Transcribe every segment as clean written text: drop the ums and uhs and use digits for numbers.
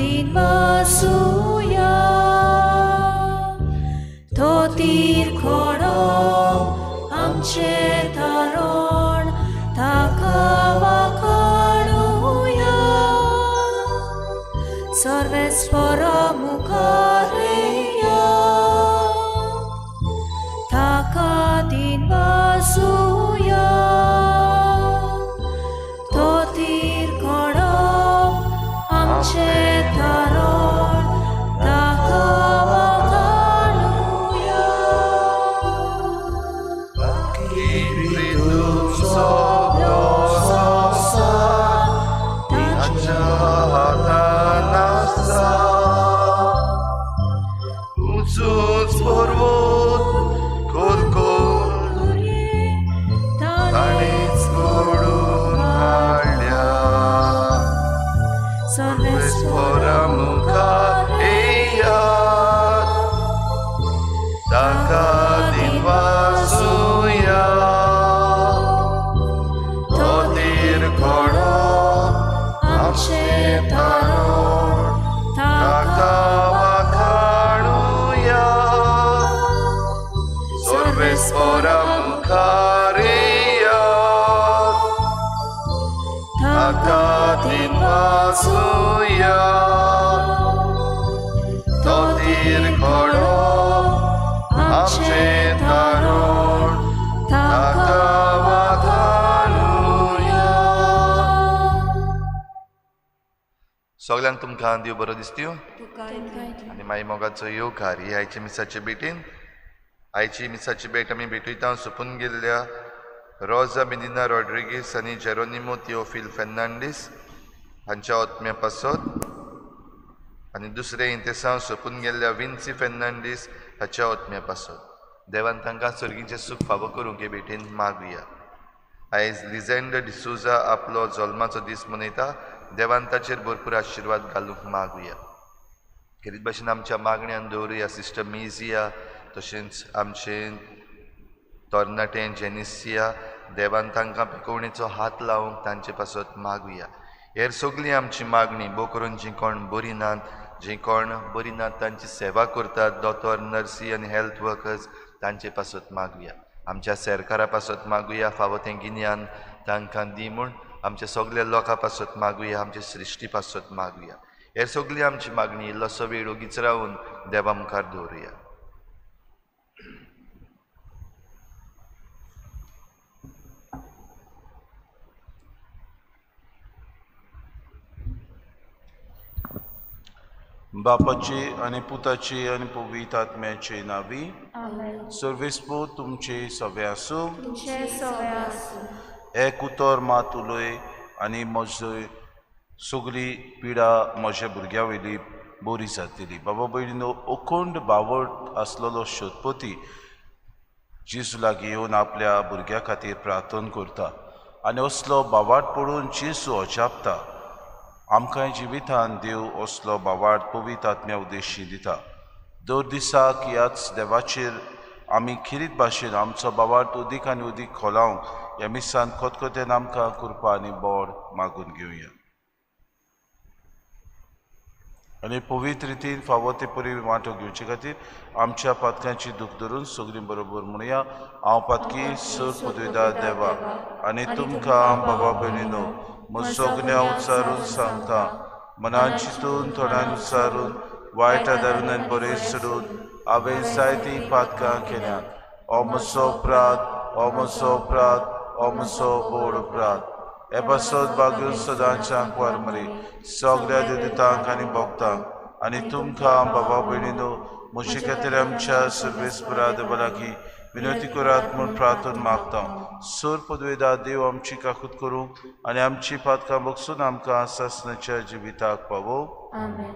दिनवासुया तो तीर खोडो आमचे तारण ताका वाखाणुया सर्वेस्परा मुखारया ताका दिनवासुया तो तीर खोडो आमचे तारण ताका वाखाणुया. ताच्या हातान आसा उंचूच पर्वत खोल खोल ताणेच घडोवन हाडल्या. सर्वेस्परा मुखार येयात ताका दिनवासुया तो तीर घोडो आमचे तारण ताका ताका वाखाणुया सर्वेस्परा मुखार येयात ताका दिनवासुया तो तीर घोडो आमचे तारण ताका वाखाणुया. सगळ्यांक तुमकां देव बरो दिसत्यो आनी मागीर मोगाचो येवकार ही आयची मिसाचे भेटीन. आयची मिसाची भेट आमी भेटयता सोंपून गेल्ल्या रोजा मेदिना रॉड्रिगीस आनी जेरोनिमो तिओफिल फेर्नांडीस हांच्या आत्म्या पासत आनी दुसरें इंतेसांव सोंपून गेल्ल्या विन्सी फेर्नांडीस हाच्या आत्म्या पासत. देवान तांकां सर्गीचें सूख फावो करूंक हे भेटेन मागुया. आयज लिजेंड डिसोजा आपलो जल्माचो दीस मनयता. देवान ताचेर भरपूर आशिर्वाद घालूंक मागुया. खेरीत भाशेन आमच्या मागण्यान दवरुया सिस्टर मिजिया तशेंच आमचे तरणाटे जेनिसिया. देवान तांकां पिकोवणेचो हात लावंक तांचे पासत मागुया. हेर सगळीं आमची मागणी भोव करून जीं कोण बरीं नात, जीं कोण बरीं नात तांची सेवा करतात दोतोर, नर्सी आनी हेल्थ वर्कर्स तांचे पासत मागुया. आमच्या सरकारा पासत मागुया फावो तें गिन्यान तांकां दी म्हूण. आमच्या सगल्या लोकां पासत मागुया, आमच्या सृश्टी पासत मागुया. हेर सगळी आमची मागणी इल्लोसो वेळ ओगीच रावन देवा मुखार दवरुया. बापाचे आनी पुताचे आनी पवित्र आत्म्याचे नावी. आमेन. सर्वेस्पो तुमचे सवे आसूं. तुमचे सवे आसूं. एक उतर मात उलय आनी म्हजो सगळी पिडा म्हज्या भुरग्या वयली बरी जातली. बाबा भयणीनो, अखंड बावट आसलेलो शतपती जेजू लागीं येवन आपल्या भुरग्या खातीर प्रार्थना करता आनी असलो बावाट पडून जेजू अजापता. आमकां जिवितान देव असलो बावाट पवित्र आत्म्या उद्देशी दिता. दर दिसाक ह्याच देवाचेर आमी खेरीत भाशेन आमचो बावाट उदीक आनी उदीक खोलावंक ह्या मिसान खतखतेन आमकां कृपा आनी बोड मागून घेवया आनी पवित्र रितीन फावो ते परी वांटो घेवचे खातीर आमच्या पातकांची दूख धरून सगळीं बरोबर म्हणुया. हांव पातकी सर पदवीदार देवा आनी तुमकां बाबा भयणीनो म्हजो गुन्यांव उच्चारून सांगता. मनान चिंतून थोड्यान उच्चारून वायट आदारून आनी बरें सोडून हांवें जायतीं पातकां केल्यात. हो म्हजो अपराध, हो म्हजो अपराध, हो म्हजो व्हड अपराध. हे पासत बागून सदांच्या वारमरी सगळ्या देवतांक आनी भोगतांक आनी तुमकां बाबा भयणीनो म्हजे खातीर आमच्या सर्वेस्परा देवा लागीं विनवती करात म्हूण प्रार्थना मागता. सोर पदवेदा देव आमची काकूत करूंक आनी आमची पातकां बगसून आमकां सासणाच्या जिविताक पावो. आमेन.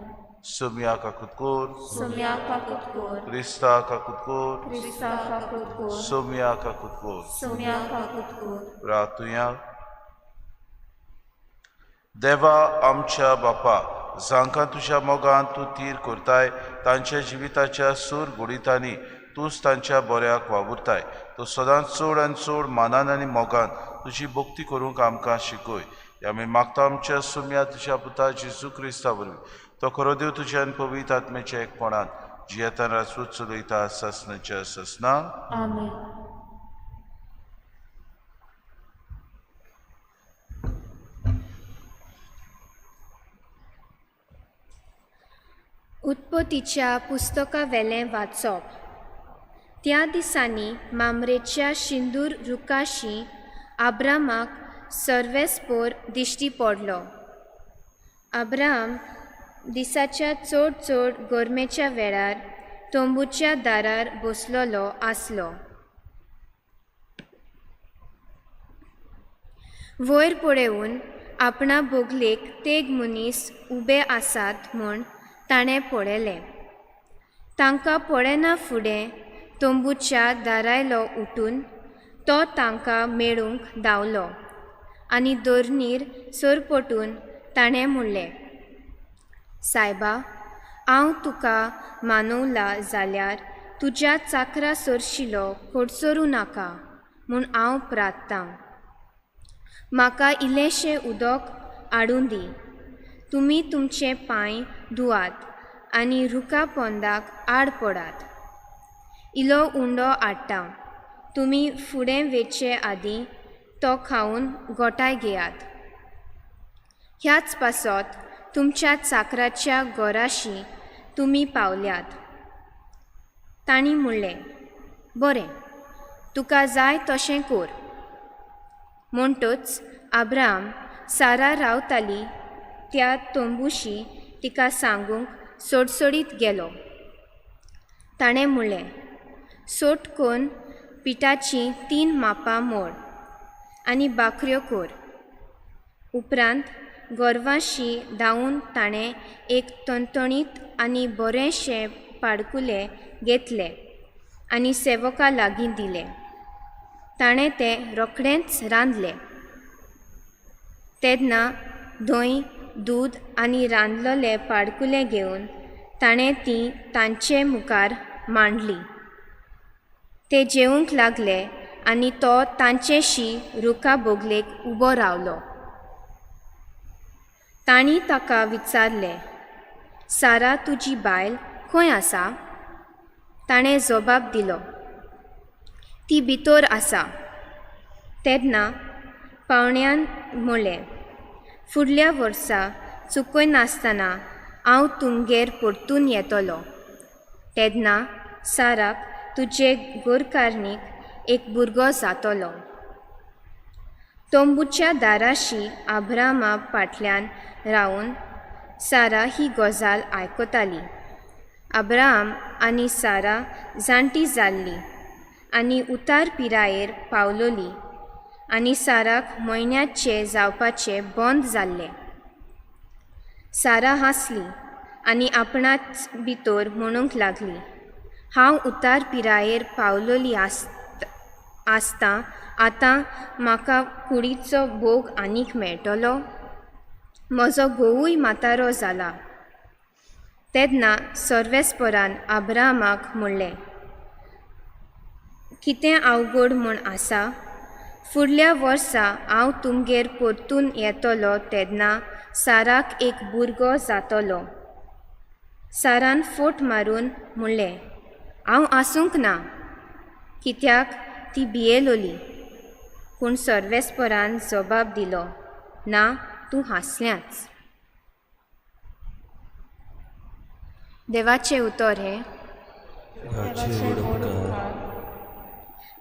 सोम्या काकूत कोर. सोम्या काकूत कोर. क्रिस्ता काकूत कोर. क्रिस्ता काकूत कोर. सोम्या काकूत कोर. सोम्या काकूत कोर. प्रार्थुया. देवा आमच्या बापा, जांकां तुज्या मोगान तूं तीर करताय तांच्या जिविताच्या सूर गुडितांनी तूंच तांच्या बऱ्याक वावुरताय. तूं सदांच चड आनी चड मानान आनी मोगान तुजी भक्ती करूंक आमकां शिकय. आमी मागता आमच्या सुम्या तुज्या पुता जेजू क्रिस्ता वरवीं, तो खरो देव तुज्या आनी पवित्र आत्म्याच्या एकपणान जियेतान राजपूत चलयता ससनाच्या ससना. आमेन. उत्पत्तीच्या पुस्तकावेलें वाचप. त्या दिसांनी मामरेच्या शिंदूर रुखाशी आब्रामाक सर्वेस्पोर दिश्टी पडलो. आब्राम दिसाच्या चड चड गरमेच्या वेळार तंबूच्या दारार बसलेलो आसलो. वयर पळोवन आपणा बोगलेक तेग मनीस उबे आसात म्हूण ताणें पळयलें. तांकां पळयना फुडें तंबूच्या दारायलो उठून तो तांकां मेळूंक धांवलो आनी दोरणीर सरपटून ताणें म्हणलें, सायबा, हांव तुका मानवला जाल्यार तुज्या चाकरा सरशिलो कडसरूं नाका म्हूण हांव प्रार्थतां. म्हाका इल्लेंशें उदक हाडूं दी. तुमी तुमचे पांय धुवात आनी रुखा पोंदाक आड पडात. इलो उंडो हाडटा, तुमी फुडें वेचे आदीं तो खावन गोठाय घेयात. ह्याच पासत तुमच्या चाकराच्या घराशी तुमी पावल्यात. तांणी म्हणलें, बरें, तुका जाय तशें कर. म्हणटच आब्राम सारा रावताली त्या तंबूशी तिका सांगूंक सोडसोडीत गेलो. ताणें म्हणलें, सोट कोन्न पिठाचीं 3 मापां मोड आनी भाकऱ्यो कर. उपरांत गोरवांशी धांवून ताणें एक तणतणीत आनी बरेंशें पाडकुलें घेतलें आनी सेवका लागीं दिलें. ताणें तें रोखडेंच रांदलें. तेन्ना धंय, दूद आनी रांदलेलें पाडकुलें घेवन ताणें तीं तांचे मुखार मांडली. ते जेवंक लागले आनी तो तांचेशी रुखा बोगलेक उबो रावलो. तांणी ताका विचारलें, सारा तुजी बायल खंय आसा? ताणें जबाब दिलो, ती भितर आसा. तेन्ना पावण्यान म्हणलें, फुडल्या वर्सा चुकयनासतना हांव तुमगेर परतून येतलो. तेन्ना साराक तुजे गोरकारणीक एक भुरगो जातलो. तंबूच्या दाराशी आब्रामा फाटल्यान रावन सारा ही गजाल आयकताली. अब्राहम आनी सारा जाणटी जाल्ली आनी उतार पिरायेर पावलोली आनी साराक म्हयन्याचे जावपाचें बंद जाल्लें. सारा हांसली आनी आपणाच भितर म्हणूंक लागली, हांव उतार पिरायेर पावलोली आसतां आतां म्हाका कुडीचो भोग आनीक मेळटलो? म्हजो घोवूय म्हातारो जाला. तेन्ना सर्वेस्परान अब्राहमाक म्हणलें, कितें अवघड म्हूण आसा? फुडल्या वर्सा हांव तुमगेर परतून येतलो तेन्ना साराक एक भुरगो जातलो. सारान फोट मारून म्हणलें, हांव आसूंक ना, कित्याक ती भियेलोली. पूण सर्वेस्परान जबाब दिलो, ना, तूं हांसल्याच. देवाचें उतर हें.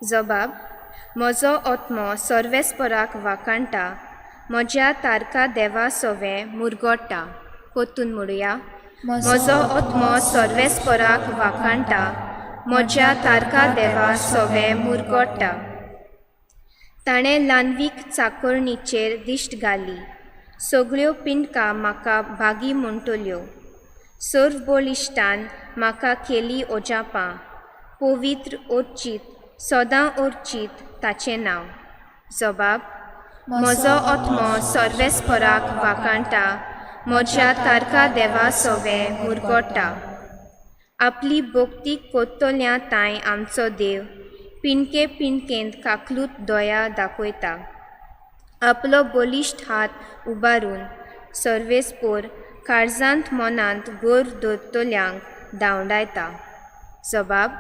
जबाब, म्हजो आत्मो सर्वेस्पराक वाखाणटा, म्हज्या तारका देवा सवें मुरगोट्टा. परतून म्हणुया, म्हजो आत्मो सर्वेस्पराक वाखाणटा, म्हज्या तारका देवा सवें मुरगोट्टा. ताणें ल्हानवीक चाकोरणीचेर दिश्ट घाली, सगळ्यो पिंडकां म्हाका भागी म्हणटल्यो. सर्व बळिश्टान म्हाका केली ओजापां, पवित्र अर्चीत सदां अर्चीत ताचें नांव. जबाब, म्हजो आत्मो सर्वेस्पराक वाखाणटा, म्हज्या तारका देवा सवें मुरगोट्टा. आपली भक्ती कोत्तल्या तांय आमचो देव पिंडके पिंडकेंत काकलूत दया दाखयता. आपलो बलिश्ट हात उबारून सर्वेस्पोर काळजांत मनांत गोर दवरतल्यांक धांवडायता. जबाब.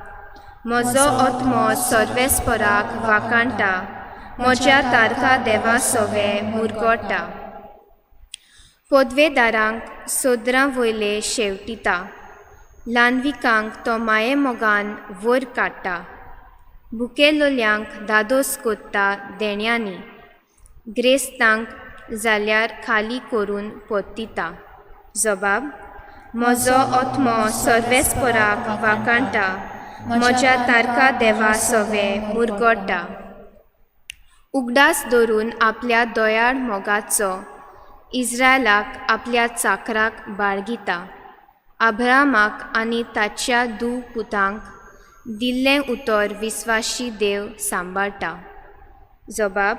म्हजो आत्मो सर्वेस्पराक वाखाणटा, म्हज्या तारखा देवा सवे मुरगोटा. पदवेदारांक सोदरां वयले शेवटिता, ल्हानविकांक तो मायेमोगान वयर काडटा. भुकेलोल्यांक धादोस कोत्ता देण्यांनी, ग्रेस्तांक जाल्यार खाली करून परतिता. जबाब. म्हजो आत्मो सर्वेस्पराक वाखाणटा, म्हज्या तारखा देवा सवे मुरगोटा. उगडास धरून आपल्या दयाळ मोगाचो इस्रायलाक आपल्या चाकराक बाळगिता. अब्रामाक आनी ताच्या दू पुतांक दिल्लें उतर विस्वाशी देव सांबाळटा. जबाब.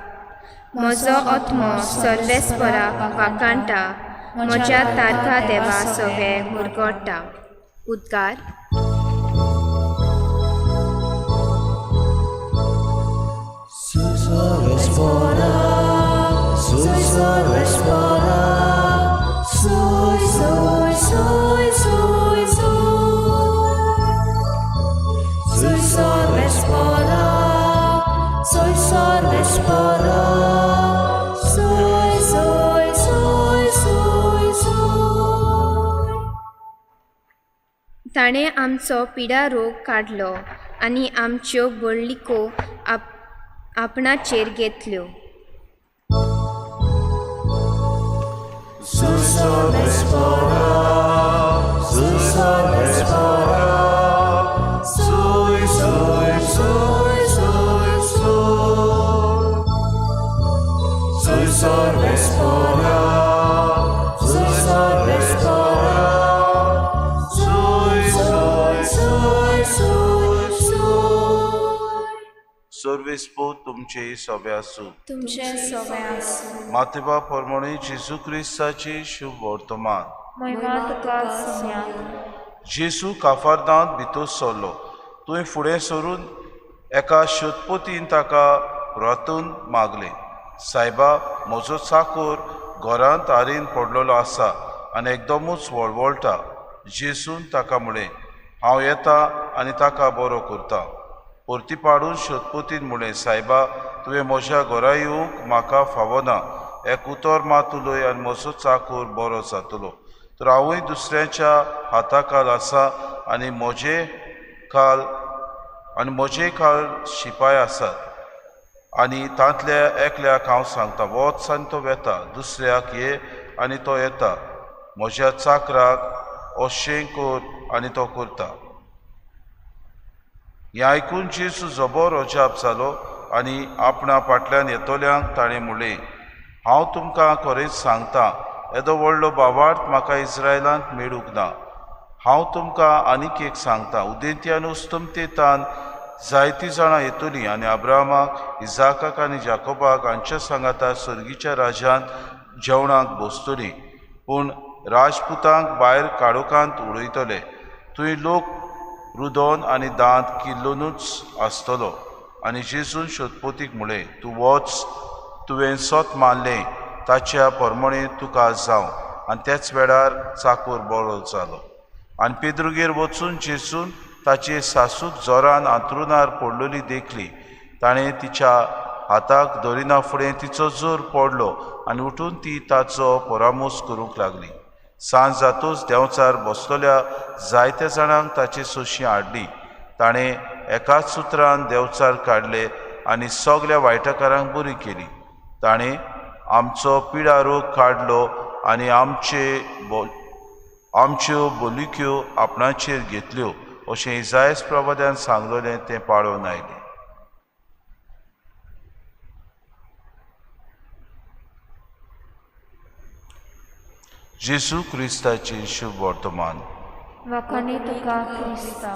म्हजो आत्मो सर्वेस्पराक वाखाणटा, म्हज्या तारखा देवा सवे मुरगोटा. उद्गार. ताणें आमचो पिडा रोग काडलो आनी आमच्यो बळलिको आपणाचेर घेतल्यो. सर्वेस्पोर तुमचे सवे आसूं. तुमचे सवे आसूं. मातेबा परमणे जेजू क्रिस्ताची शुभ वर्तमान. महिमा तुका सोम्या. जेजू काफारदांत भितर सरलो. थंय फुडें सरून एका शोधपोतीन ताका रातून मागलें, सायबा, म्हजो चाकोर घरांत आरीन पडलेलो आसा आनी एकदमूच वळवळटा. जेजून ताका म्हळें, हांव येता आनी ताका बरो करता. परती पाडून शोधपोतीन म्हळें, सायबा, तुवें म्हज्या घरा येवंक म्हाका फावना, एक उतर मात उलय आनी म्हजो चाकूर बरो जातलो. तर हांवूय दुसऱ्याच्या हाता खाल आसा आनी म्हजे खाल शिपाय आसात आनी तांतल्या एकल्याक हांव सांगता वच आनी तो वेता, दुसऱ्याक ये आनी तो येता, म्हज्या चाकराक अशें कर आनी तो करता. हें आयकून जेजू जबर अजाप जालो आनी आपणा फाटल्यान येतल्यांक ताणें म्हणलें, हांव तुमकां खरेंच सांगता, येदो व्हडलो भावार्थ म्हाका इस्रायलांत मेळूंक ना. हांव तुमकां आनीक एक सांगता, उदेंती आनी उस्तमतेतान जायतीं जाणां येतलीं आनी अब्राहमाक, इजाकाक आनी जाकोबाक हांच्या सांगाता सर्गीच्या राज्यांत जेवणाक बसतलीं, पूण राजपुतांक भायर काळोखांत उडयतले. थंय लोक रुदोन आनी दांत किल्लुनूच आसतलो. आनी जेजून शोधपोतीक म्हळें, तूं वच, तुवें सत मानलें ताच्या परमणे तुका जावं. आनी त्याच वेळार चाकूर बरो जालो. आनी पेद्रुगेर वचून जेजून ताचे सासूक जोरान आंतरुणार पडलेली देखली. ताणें तिच्या हाताक धरिना फुडें तिचो जोर पडलो आनी उठून ती ताचो परामोस करूंक लागली. सांज जातूच देंवचार बसलेल्या जायत्या जाणांक ताची सोशी हाडली. ताणें एकाच सुत्रान देंवचार काडले आनी सगल्या वायटकारांक बरी केली. ताणें आमचो पिडा रोग काडलो आनी आमच्यो बोलिक्यो आपणाचेर घेतल्यो, अशें इजायस प्रवाद्यान सांगलेलें तें पाळोवन आयलें. जेजू क्रिस्ताची शुभ वर्तमान. वाखाणी तुका क्रिस्ता.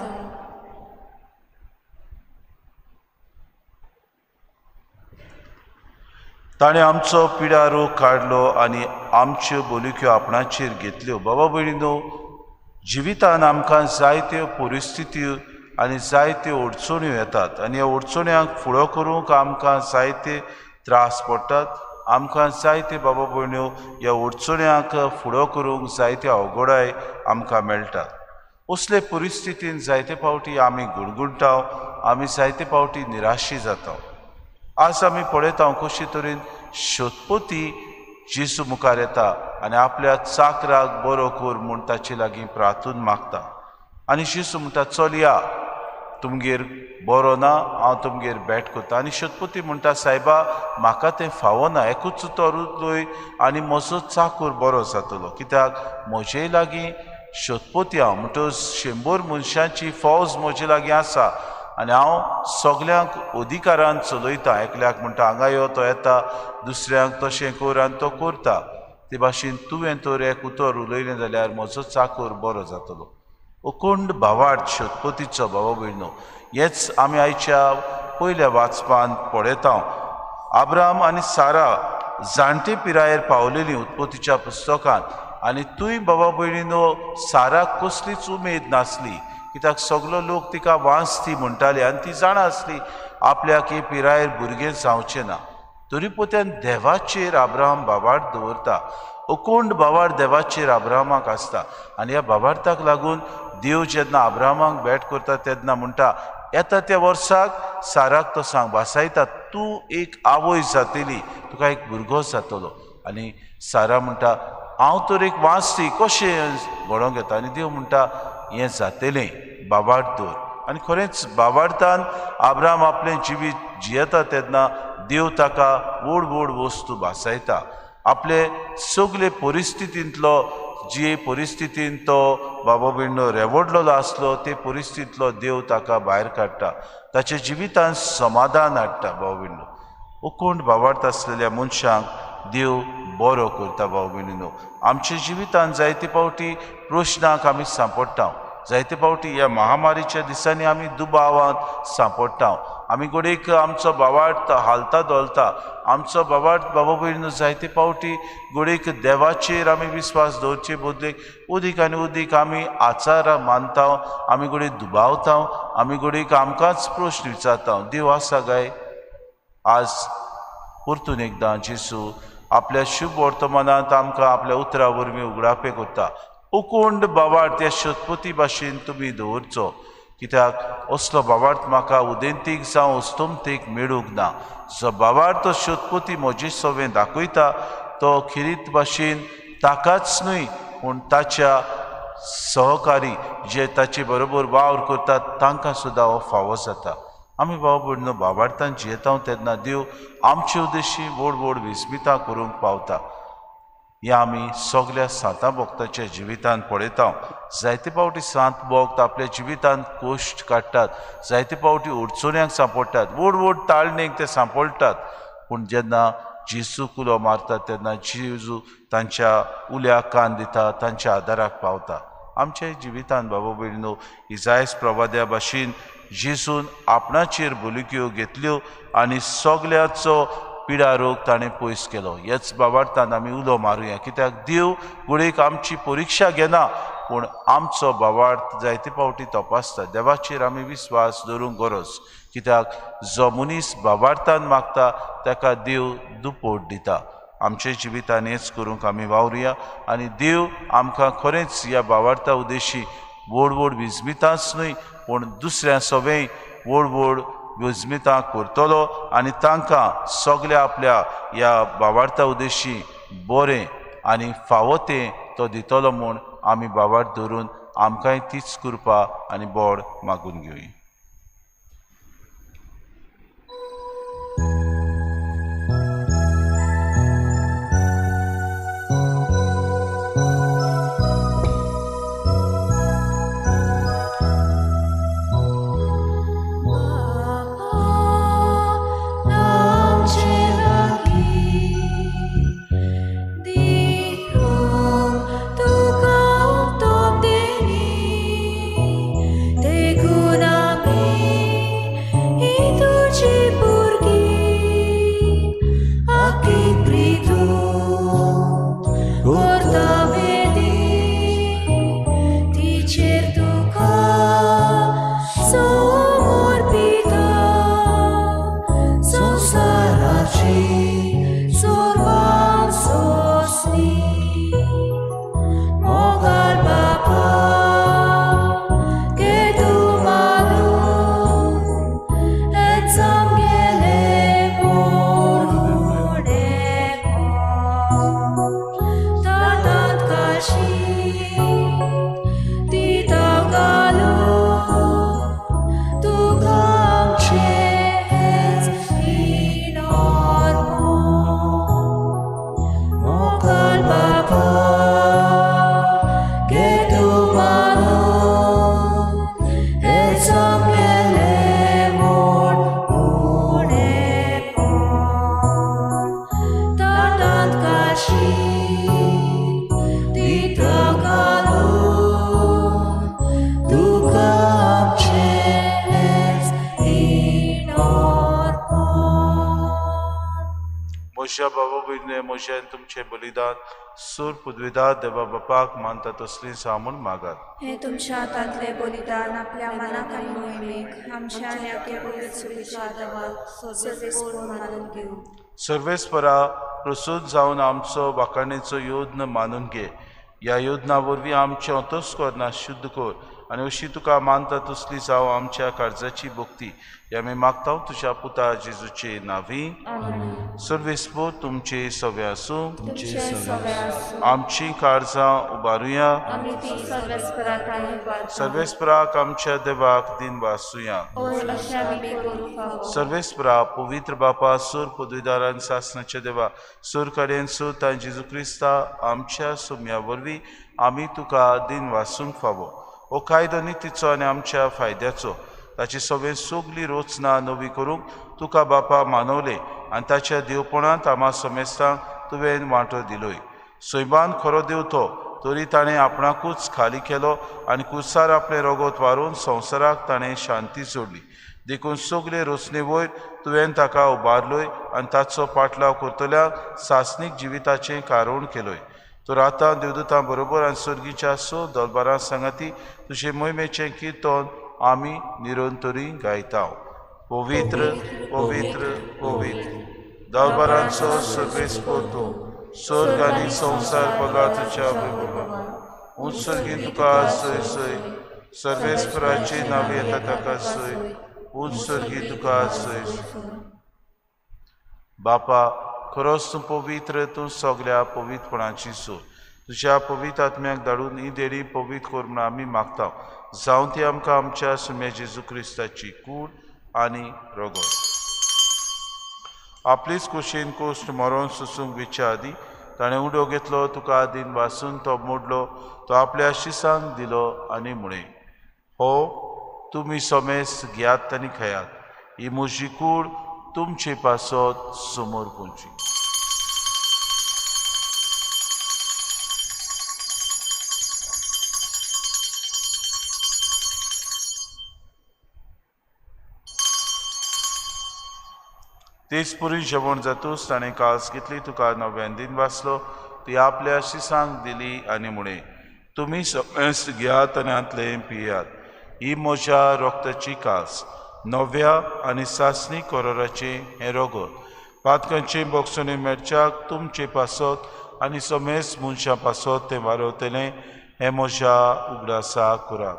ताणें आमचो पिडा रोग काडलो आनी आमच्यो बोलिक्यो आपणाचेर घेतल्यो. बाबा भयणीनो, जिवितान आमकां जायत्यो परिस्थिती आनी जायत्यो अडचण्यो येतात आनी ह्या अडचण्यांक फुडो करूंक आमकां जायते त्रास पडटात. आमकां जायते बाबा भयण्यो ह्या अडचण्यांक फुडो करूंक जायते अवघडाय आमकां मेळटात. असले परिस्थितीन जायते फावटी आमी गुणगुणटा, आमी जायते फावटी निराशी जाता. आज आमी पळयता कशे तरेन शतपती जेजू मुखार येता आनी आपल्या चाकराक बरो कर म्हूण ताचे लागीं प्रार्थून मागता. आनी जेजू म्हणटा, चल या, तुमगेर बरो ना, हांव तुमगेर भेट करता. आनी शतपती म्हणटा, सायबा म्हाका तें फावना, एकूच तर उलय आनी म्हजो चाकूर बरो जातलो, कित्याक म्हजे लागीं शतपती हांव म्हणटकच 100 मनशांची फौज म्हजे लागीं आसा आनी हांव सगल्यांक अधिकारान चलयता. एकल्याक म्हणटा हांगा यो, तो येता, दुसऱ्यांक तशें कर आनी तो करता. ते भाशेन तुवें तर एक उतर उलयलें जाल्यार म्हजो चाकूर बरो जातलो. अखंड भावार्थ शतपतीचो बाबा भयणो हेच आमी आयच्या पयल्या वाचपान पळयता. आब्राम आनी सारा जाणटे पिरायेर पावलेली उत्पत्तीच्या पुस्तकांत आनी तूंय बाबा भयणीनो साराक कसलीच उमेद नासली, कित्याक सगलो लोक तिका वांचती म्हणटाले आनी ती जाणा आसली आपल्याक हे पिरायेर भुरगें जावचें ना. तरी पोत्यान देवाचेर आब्राम भावार्थ दवरता. अखंड भावार्थ देवाचेर आब्रामाक आसता आनी ह्या भावार्थाक लागून देव जेन्ना आब्रामाक भेट करता तेन्ना म्हणटा, येता त्या वर्साक साराक तो सांग भासायता, तूं एक आवय जातली, तुका एक भुरगो जातलो. आनी सारा म्हणटा, हांव तर एक वांचती, कशें घडोवंक येता? आनी देव म्हणटा, हें जातलें, भावार्थ दवर. आनी खरेंच भावार्थान आब्राम आपलें जिवीत जियेता तेन्ना देव ताका व्हड व्हड वस्तू भासायता. आपले सगळे परिस्थितींतलो जे परिस्थितीन तो बाबा भयणो रेवडलेलो आसलो ते परिस्थितींतलो देव ताका भायर काडटा, ताच्या जिवितांत समाधान हाडटा. बाबा भयणो अखंड भावार्थ आसलेल्या मनशांक देव बरो करता. बाबा भयणीनो आमच्या जिवितांत जायते फावटी प्रश्नाक आमी सांपडटा, जायते फावटी ह्या महामारीच्या दिसांनी आमी दुबावांत सांपडटा. आमी घडयेक आमचो भावार्थ हालता धोलता, आमचो भावार्थ बाबा भयणीनो जायते फावटी घडयेक देवाचेर आमी विस्वास दवरचे बदलेक उदीक आनी उदीक आमी आचारां मानता, आमी घडये दुबावता, आमी घडयेक आमकांच प्रश्न विचारता, देव आसा काय? आज परतून एकदां जेजू आपल्या शुभ वर्तमानांत आमकां आपल्या उतरां वरवीं उगडापे करता. अखंड भावार्थ ह्या शतपती भाशेन तुमी दवरचो, कित्याक असलो भावार्थ म्हाका उदेंतीक जावं अस्तमतेक मेळूंक ना. जो भावार्थ शतपती म्हजे सवें दाखयता तो खेरीत भाशेन ताकाच न्हय पूण ताच्या सहकारी जे ताचे बरोबर वावर करतात तांकां सुद्दां हो फावो जाता. आमी बाबा भयणीनो भावार्थान जियेता तेन्ना देव आमचे उद्देशी व्हड व्हड विस्मितां करूंक पावता. ह्या आमी सगल्या सांतां भक्ताच्या जिवितांत पळयता. जायते फावटी सांत भक्त आपल्या जिवितांत कश्ट काडटात, जायते फावटी अडचण्यांक सांपडटात, व्हड व्हड ताळणेक ते सांपडटात, पूण जेन्ना जेजू उलो मारता तेन्ना जेजू तांच्या उल्याक कान दिता, तांच्या आदाराक पावता. आमच्या जिवितांत बाबा भयणीनो इजायस प्रवाद्या भाशेन जेजून आपणाचेर बोलक्यो घेतल्यो आनी सगल्याचो पिडा रोग ताणें पयस केलो. ह्याच भावार्थान आमी उलो मारुया, कित्याक देव घडयेक आमची परिक्षा घेना पूण आमचो भावार्थ जायते फावटी तपासता. देवाचेर आमी विस्वास दवरूंक गरज, कित्याक जो मनीस भावार्थान मागता ताका देव दुपोट दिता. आमच्या जिवितान हेच करूंक आमी वावरुया आनी देव आमकां खरेंच ह्या भावार्था उद्देशी व्हड व्हड विस्मितांच न्हय पूण दुसऱ्या सवेंय व्हड व्हड विस्मितां करतलो आनी तांकां सगल्या आपल्या ह्या भावार्था उद्देशी बरें आनी फावो तें तो दितलो म्हूण आमी भावार्थ धरून आमकांय तीच कृपा आनी बोड मागून घेवया. Kuna म्हज्या बाबा भयणीं, म्हजें आनी तुमचें बलिदान सूर पुदविदार देवा बापाक मानता तसलीं जावं म्हूण मागात. हें तुमच्या हातांतलें बलिदान आपल्या मनाक आनी मोहिमेक आमच्या आनी आख्या पवित्र सभेच्या देवाक सर्वेस्पोर मानून घेवं. सर्वेस्परा प्रसूत जावन आमचो वाखाणेचो योद्न मानून घे. ह्या योजना वरवीं आमचें अंतस्कर्णां शुद्ध कर आनी अशी तुका मानता तसली जावं आमच्या काळजाची भक्ती. हे आमी मागता तुज्या पुता जेजूचे नांवी. सर्वेस्पोर तुमचे सवे आसूं. आमची काळजां उबारुया. सर्वेस्पराक आमच्या देवाक दिन वासुया. सर्वेस्परा पवित्र बापा सूर पदवीदार आनी सासणाच्या देवा सूर कडेन सूर तांणी जेजू क्रिस्ता आमच्या सोम्या वरवीं आमी तुका दिन वासूंक फावो. हो कायदो नितीचो आनी आमच्या फायद्याचो. ताची सगळी सगली रचना नवी करूंक तुका बापा मानवले आनी ताच्या देवपणांत आमा समेस्तांक तुवें वांटो दिलोय. सैमान खरो देव तो तरी ताणें आपणाकूच खाली केलो आनी कुसार आपलें रगत वारून संवसाराक ताणें शांती जोडली. देखून सगळे रचने वयर तुवें ताका उबारलोय आनी ताचो पाटलाव करतल्यांक सासणीक जिविताचें कारण केलोय. तर आतां देवदूतां बरोबर आनी सर्गीच्या स दलबारां सांगाती तुजे मोहिमेचें किर्तन आमी निरंतरी गायता. पवित्र पवित्र पवित्र दलबारांचो सर्वेस्पोर तूं, स्वर्ग आनी संवसार बगा तुज्या वैभवान. उत्सर्गी तुका सय सय, सर्वेस्पराचे नांव येता ताका सय, उत्सर्गी तुका सय सय. बापा खरोच तूं पवित्र, तूं सगल्या पवित्रपणाची सूर. तुज्या पवित्र आत्म्याक धाडून ही देणी पवित्र कर म्हूण आमी मागता. जावं ती आमकां आमच्या सुम्या जेजू क्रिस्ताची कूड आनी रगत. आपलीच कुशीन कोश्ट मरोन सोसूंक वेच्या आदीं ताणें उडो घेतलो, तुका आदीन वासून तो मोडलो, तो आपल्या शिसांक दिलो आनी म्हळें, हो तुमी समेस्त घेयात आनी खेयात, ही म्हजी कूड तुमचे पासत समोर पोवची. तेच पुरी जेवण जातूच ताणें कास घेतली, तुका नव्यान दिन वाचलो, ती आपल्या शिसांक दिली आनी म्हळें, तुमी समेस्त घेयात आनी हांतलें पियात, ही म्हज्या रक्ताची कास, नव्या आनी सासणी कराराचें हें रगत. पातकांचे बोगसणे मेळच्याक तुमचे पासत आनी समेस्त मनशां पासत तें वारवतलें, हें म्हज्या उगडासा करात.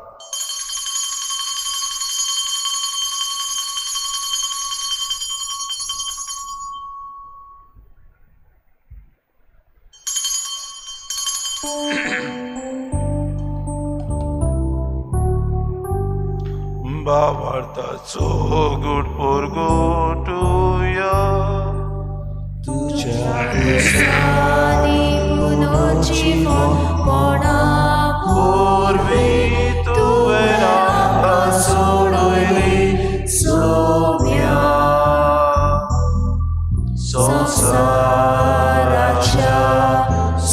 भावार्थाचो गुड पोरगोटुया तुज्या आनी पुनर्जीवनपणा वरवीं तुवें आमकां सोडयली सोम्या संवसाराच्या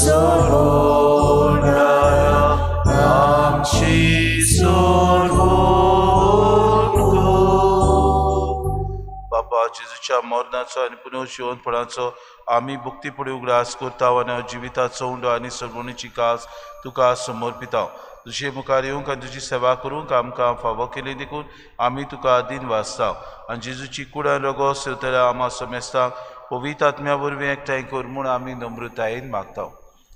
सोडणाऱ्या आमची सोडवण कर. बापा जेजूच्या मरणाचो आनी पुनर्जिवनपणाचो आमी भक्तीपुडी उगडास करता आनी जिविताचो उंडो आनी सर्वणीची कास तुका समर्पिता. तुजे मुखार येवंक आनी तुजी सेवा करूंक आमकां फावो केली देखून आमी तुका दिन वाचता. आनी जेजूची कूड आनी रगत सेवतल्या आमा समेस्तांक पवित्र आत्म्या वरवीं एकठांय कर म्हूण आमी नम्रतायेन मागता.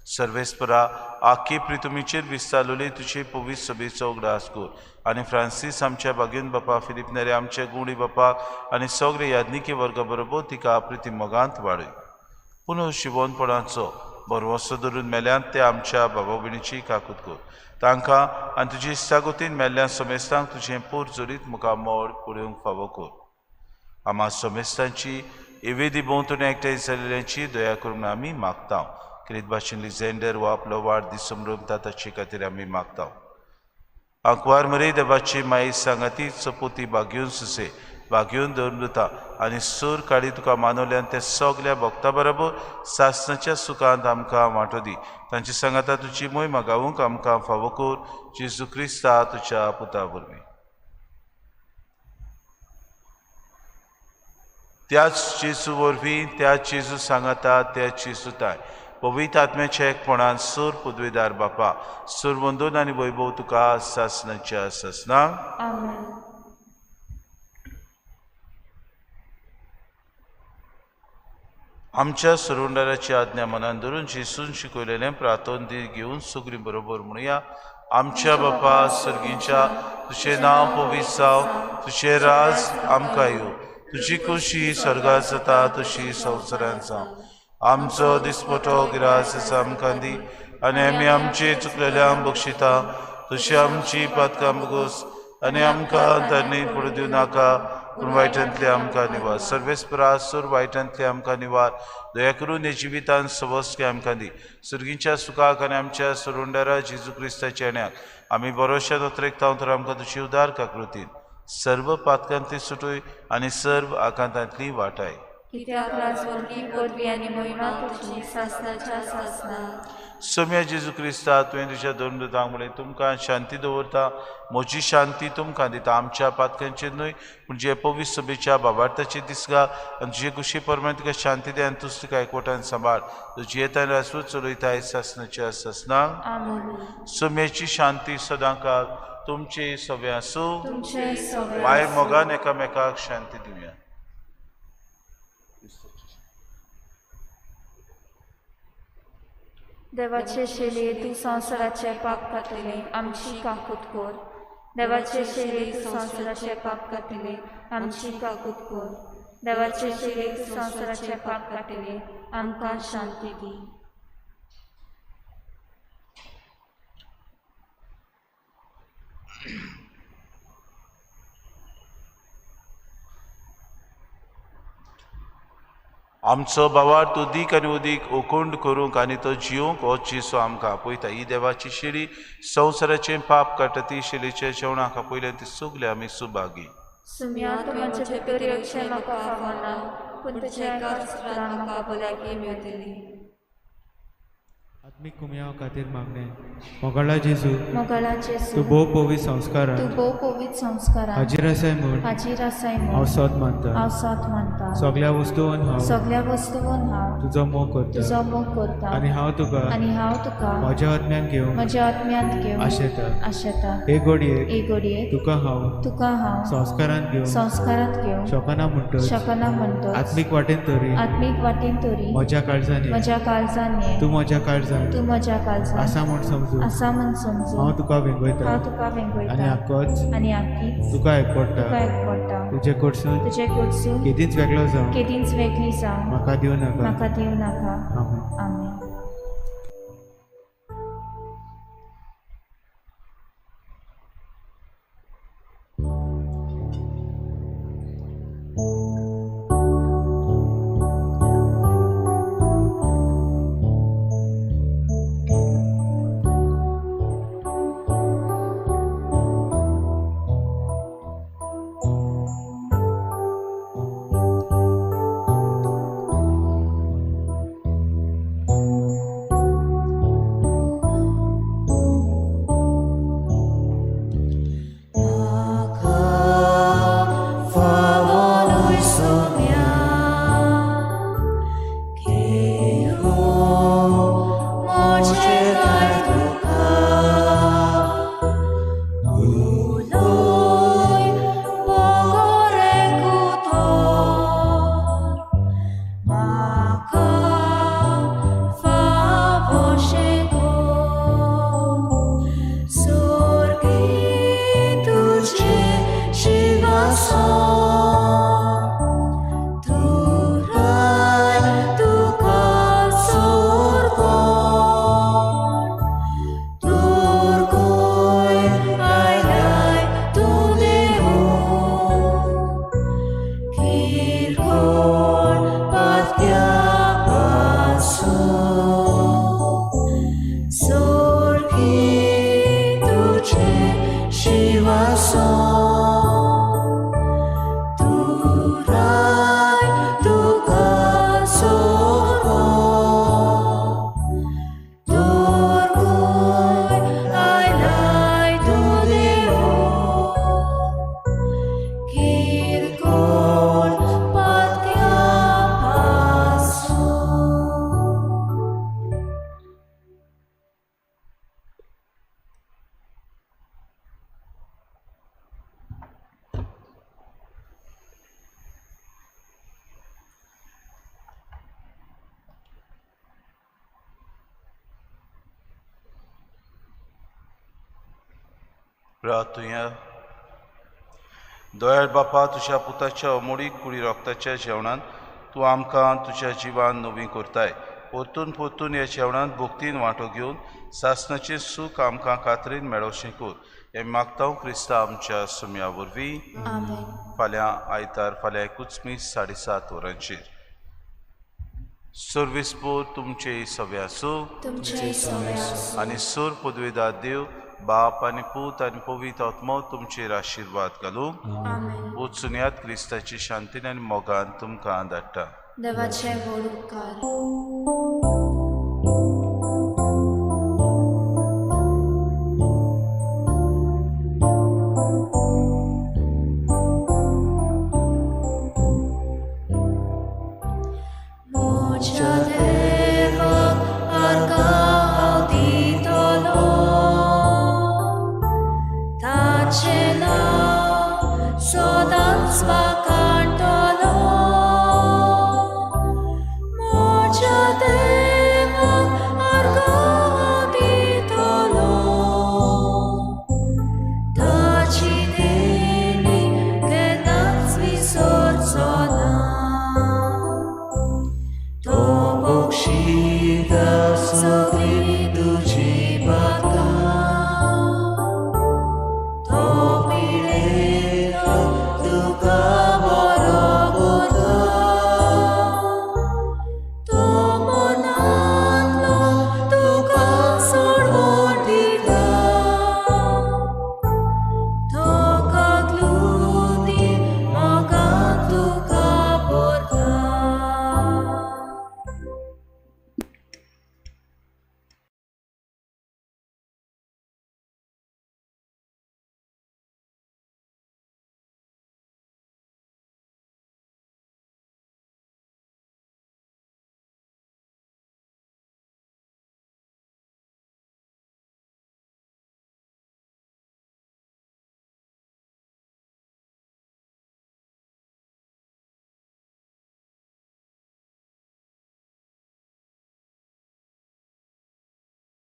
सर्वेस्परा आखी प्रितुमीचेर विस्तारलेली तुजे पवित्र सभेचो उगडास कर आनी फ्रांसीस आमच्या बागेन बापा, फिलीप नेरे आमच्या गुणी बापाक आनी सगळे याज्ञिकी वर्गा बरोबर तिका प्रिती मोगांत वाडय. पुनः शिवनपणाचो भरवंसो धरून मेल्यांत ते आमच्या बाबा भयणीची काकूत कर. तांकां आनी तुजी इश्टागतीन मेल्ल्या समेस्तांक तुजें पोर जोडीत मुखामळ पळोवंक फावो कर. आमा समेस्तांची एवेदी भोंवतणी एकठांय जाल्ल्यांची दया करून आमी मागता. क्रीत भाशेन लिझेंडर हो आपलो वाडदीस समरमता ताचे खातीर आमी मागता. आंकवार मरे देवाची माई सांगाती चपोती बागेवन सुसे बागेवन दवरता आनी सूर काडी तुका मानवल्यान ते सगल्या भक्ता बरोबर सासणाच्या सुखांत आमकां वांटो दी. तांची सांगाता तुजी मोय मागावूंक आमकां फावो कर, जेजू क्रिस्ता तुज्या पुता वरवीं. त्याच जेजू वरवीं, त्याच जेजू सांगाता, त्याच जेजू ताय पवित्र आत्म्याच्या एकपणान सूर पदवीदार बापा सूर वंदून आनी वैभव तुका सासनाच्या सासना. आमेन. आमच्या सुरुंडाराची आज्ञा मनान धरून जेजून शिकयलेलें प्रार्थन घेवन सगळीं बरोबर म्हणुया. आमच्या बापा सर्गीच्या, तुजें नांव पवित्र जावं, तुजें राज आमकां येवं, तुजी खुशी स्वर्गात जाता तशी संवसारांत जावं. आमचो दिसपटो गिरास आमकां दी आनी आमी आमचे चुकलेल्यांक बक्षिता तशी आमची पातकां बगोस आनी आमकां धरणी पडूं दिवं नाका, पूण वायटांतले आमकां निवार. सर्वेस्परा वायटांतले आमकां निवार. दया करून हे जिवितान सवस्के आमकां दी. सुर्गींच्या सुखाक आनी आमच्या सरुंडारा जेजू क्रिस्ताच्या येण्याक आमी बरोशा दोतरेकता तर आमकां तुजी उदार काकृतीन सर्व पातकांतली सुटूय आनी सर्व आकांतांतली वाटाय. कित्याक राजवरती पदवी आनी महिमा तुजी सासनाच्या सासना. सोम्या जेजू क्रिस्ता, तुवें तुज्या दोन दुतांक म्हणलें, तुमकां शांती दवरता, म्हजी शांती तुमकां दिता. आमच्या पातकांचेर न्हय पूण जे पवित्र सभेच्या बाबार्थाचेर दिसगा आनी तुजे कुशी प्रमाण तुका शांती दी आनी तूच तुका एकवटान सांबाळ. तुजी येता राजवट चलयताय सासनाच्या सासना. आमेन. सोम्याची शांती सदांकाळ तुमचे सगळे आसूं. तुमचे सगळे माय मोगान एकामेकाक शांती दिवया. देवाचे शेले तूं संवसाराचे पाप कातले, आमची काकूत कर. देवाचे शेले तूं संवसाराचे पाप कातले, आमची काकूत कर. देवाचे शेले तूं संवसाराचे पाप कातले, आमकां शांती दी. आमचो बाबार उदीक आनी उदीक उकोंड करूंक आनी तो जिवंक हो जेजू आमकां आपयता. ही देवाची शेळी संवसाराचें पाप काडटा. ती शेळीच्या जेवणाक आपयल्यान ती सगळे आमी सुभागी. सुम्या तूं म्हजे भितर येवचें म्हाका फावना, पूण तुज्या एकाच उतरान म्हाका भलायकी मेळटली. आत्मीक कुमयाव खातीर मागणें. मोगाळा जेजू, मोगाळा जेजू, तूं भोव पवित्र संस्कारान तूं भोव पवित्र संस्कारान हाजीर आसाय म्हूण हाजीर आसाय म्हूण हांव सोद मानता. हांव सोद मानता. सगळ्या वस्तून हांव सगळ्या वस्तून हांव तुजो मोग करता तुजो मोग करता आनी हांव तुका आनी हांव तुका म्हज्या आत्म्यान घेवंक म्हज्या आत्म्यांत घेवंक आशेता. आशेता. हे घडयेक हे घडयेक तुका हांव तुका हांव संस्कारांत घेवंक संस्कारांत घेवंक शकना म्हणटच शकना म्हणटच आत्मीक वाटेन तरी आत्मीक वाटेन तरी म्हज्या काळजान ये. म्हज्या काळजान ये. तूं म्हज्या काळजान तूं म्हज्या काळजान आसा म्हूण समजून आसा म्हूण समजून हांव तुका वेंगयता हांव तुका वेंगयता आनी आकोच आनी आकीच तुका एकवडटा. तुका एकवडटा. तुजे कडसून तुजे कडसून केदींच वेगळो जावं केदींच वेगळी जावं म्हाका दिवं नाका. म्हाका दिवं नाका. आमेन. आमेन. तुराय तुका सोरगो. प्रार्थुया. दयाळ बापा, तुज्या पुताच्या अमोडीक कुडी रोगताच्या जेवणान तूं आमकां तुज्या जिवान नवी करताय. परतून परतून ह्या जेवणांत भक्तीन वांटो घेवन सासणाचें सूख आमकां खात्रीन मेळोवचें कर, हें मागता क्रिस्ता आमच्या सुम्या वरवीं. आमेन. फाल्यां आयतार, फाल्यां एकूच मीस 7:30 वरांचेर. सर्वीस पोर तुमचे सवे आसूं. तुमचे सवे आसूं. आनी सूर पदवेदार देव बाप आनी पूत आनी पवित्र आत्मो तुमचेर आशिर्वाद घालूं. आमेन. वचुनयात क्रिस्ताची शांतीन आनी मोगान तुमकां धाडटा. देवाचे व्हड उपकार.